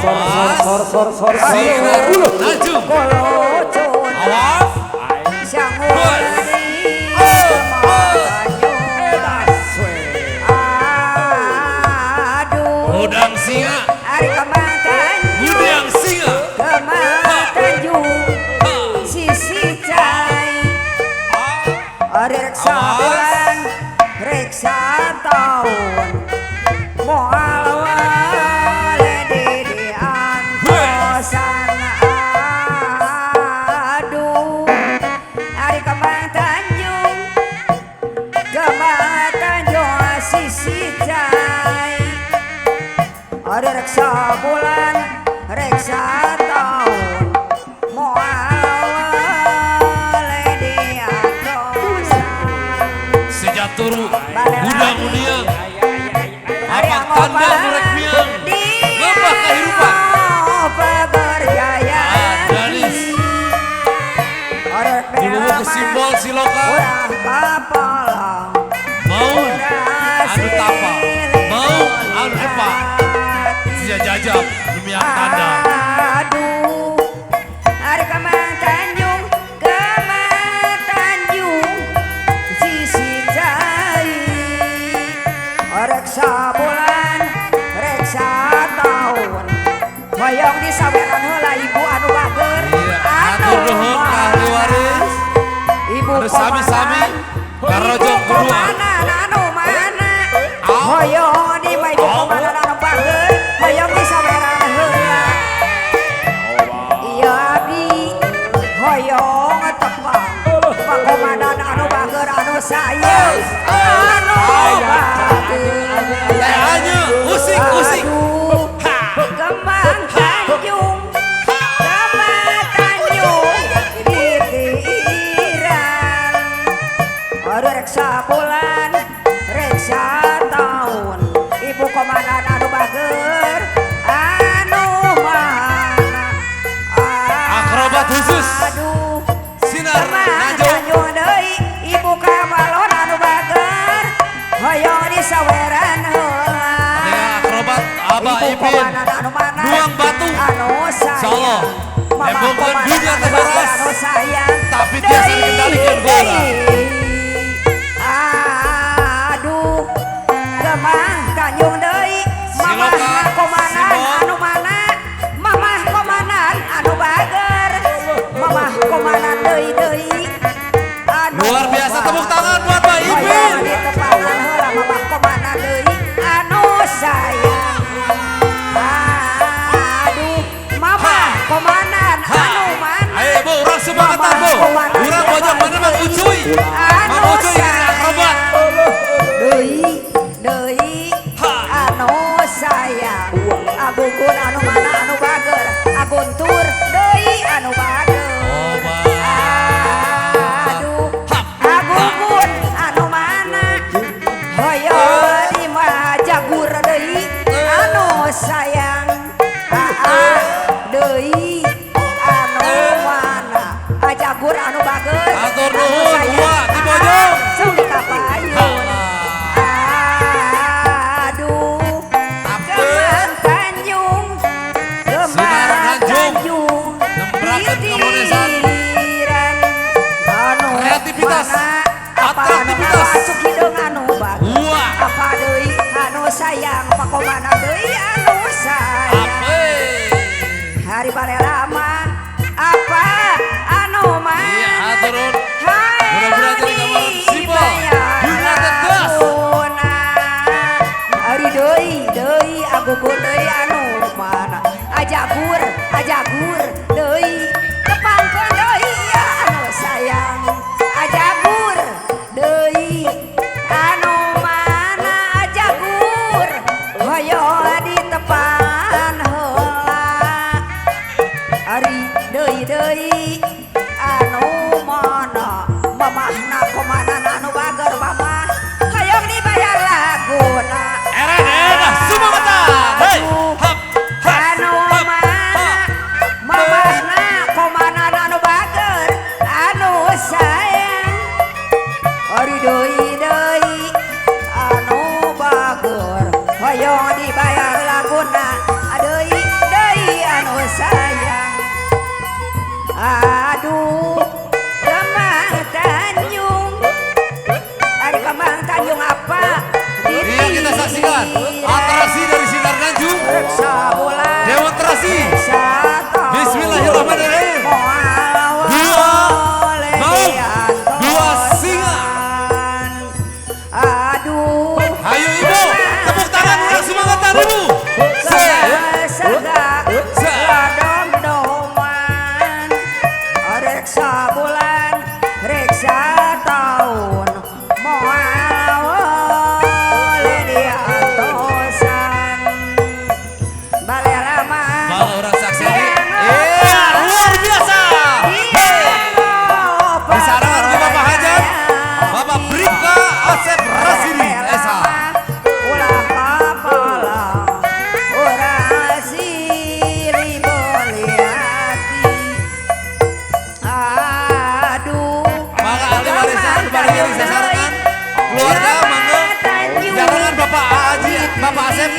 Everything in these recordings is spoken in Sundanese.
Sor sor sor sor Sinar Najum. Awas. Udang singa. Udang singa. Sisi cai. Reksa bulan, reksa tahun. Moal wale di antosan. Aduh, ari Kemang Tanjung, Kemang Tanjung sisi cai. Ari reksa bulan, reksa tahun. Moal wale di antosan. Sejaturu, udang udiang. Apa tanda murek miang, ngembah kehidupan. Danis, dulu simbol siloka. Mau anu tapa, mau anu epa. Sia jajab demi tanda. Aduh, ari Kemang Tanjung, Kemang Tanjung, sisi cai. Reksa bulan, reksa tahun. Hoyong disaweran heula ibu anu bager. Anu nuhun ka ahli waris. Ibu anu sami-sami karojong komanan anu mana. Hoyong di mah ibu komanan anu bager. Hoyong disaweran heula. Iya abdi hoyong tepang pakomanan anu bager anu sayang. Anu bager. Teh anya usik usik. Kemang Tanjung, Kemang Tanjung ditiran. Aduh reksa bulan, reksa tahun. Ibu komandan anu bager, anu mana. Akrobat khusus. Aduh, Sinar Kemang Najung. Tanjung deui, ibu kamalon anu bager, hoyong disaweran heula. Akrobat Abah Ipin, Nuang Batu, Solo, hebohkan dunia teras, tapi tiasa dikendalikan bola. Aduh, Kemang Tanjung deui, mamah komanan anu mana, mamah komanan anu bager, mamah komanan deui deui. Luar biasa tepuk tangan buat Mbak Ipin. Ditepangan heula mamah komanan deui anu sayang. Aduh, mamah komanan anu mana. Ayo Bu, urang semangetan Bu. Urang pojok mana Mang Ucuy. Mang Ucuy ini akrobat. Deui, deui anu sayang. Agugun anu mana anu bager, aguntur deui anu bager. Aduh, agugun anu mana. Hoyong di mah jagur deui anu sayang. Aa deui anu mana. Ajagur anu bager. Atur nuhun gua di pojok. Sung kapayun. Aduh, Kemang Tanjung, Kemang Tanjung, ditiran anu kreativitas, apa anu atraktivitas. Asup hideung anu bager. Apa deui anu sayang, pakomana deui anu sayang. Hari bale lama, apa anu mana. Iya, aturun. Mudah-mudahan jadi gambaran simpel. Dunia tegas. Ari deui, deui agugun deui anu mana. Ajagur, ajagur deui. Tepangkeun deui anu sayang. Ajagur deui anu mana ajagur. Hoyong ditepan heula. Ari deui deui anu mana. Mamahna komanan anu bager mamah. Hoyong dibayar laguna. Eren enak semangetan. Hey. sabulan Demonstrasi. Bismillahirrahmanirrahim. Dua maung, dua singa. Aduh. Ayo ibu, tepuk tangan ulang semangatan ibu. Reksa bulan, reksa tahun, moal oleh diantosan. Balerama. Orang saksi. Iya, luar biasa. Disarangan oleh Bapak Hajat, Bapak Bribka Asep Rasidi SH. Keluarga mangga jarangan Bapak Haji, Bapak Asep.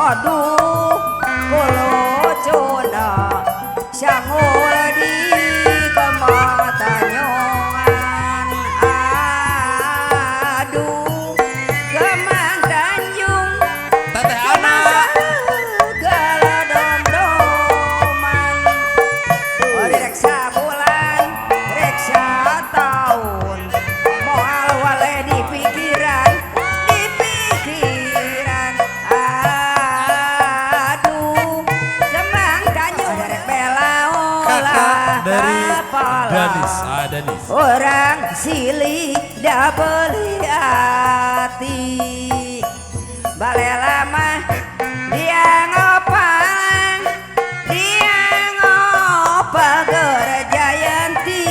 Aduh, kolocona sangul di kematanyoan. Aduh, Kemang Tanjung Teteh Ana galadom-doman. Reksa bulan, reksa tahun, moal wale di pikiran, di pikiran. Aduh, Kemang Tanjung bela kakak dari Danis, Danis. Orang silih da beli hati. Balela mah dia ngopalang, dia ngopa gerjayanti.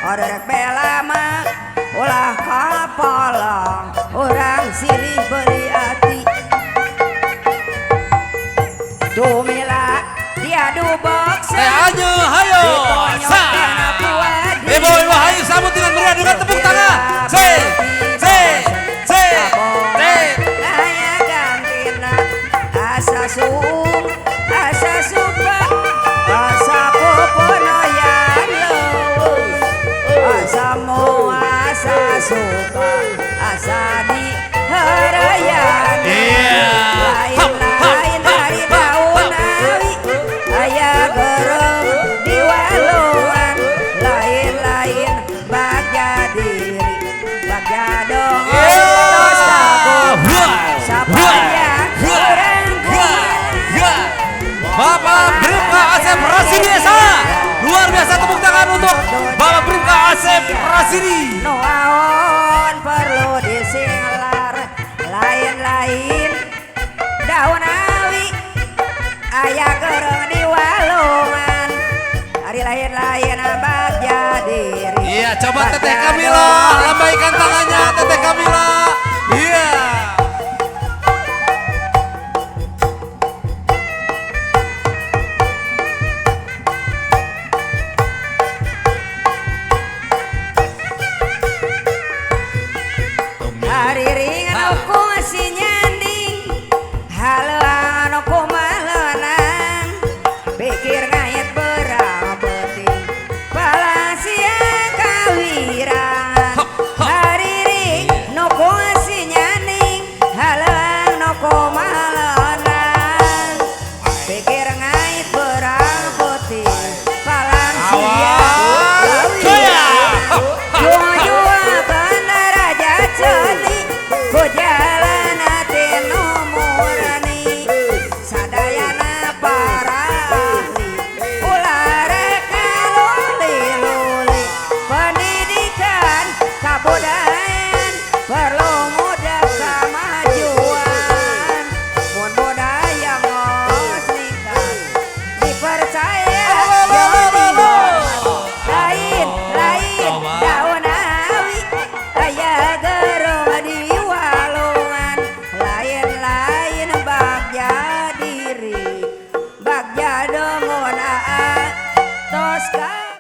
Orang bela mah ulah kapalang, orang silih beli hati. Dumila dia dubok Teh Anyu, hayo. Ibu-ibu hayu sambut dengan meriah dengan tepuk tangan. C C C T. Aya gantina asa suung, asa supa, asa poponoyan leuweung. Asa mo, asa supa, asa di harayan. Iya. Lain-lain dari daun awi, aya gerem di walungan. Lain-lain bagja diri, bagja dong. Tos tabu, sapanjang orang Bapak Bribka Asep Rasidi SH. Luar biasa tepuk tangan untuk Bapak Bribka Asep Rasidi. Noaon perlu disinglar, lain-lain daun awi aya gereng di walungan. Ari lain-lain bagja diri. Iya, coba Teteh Kamila lambaikan tangannya Teteh Kamila.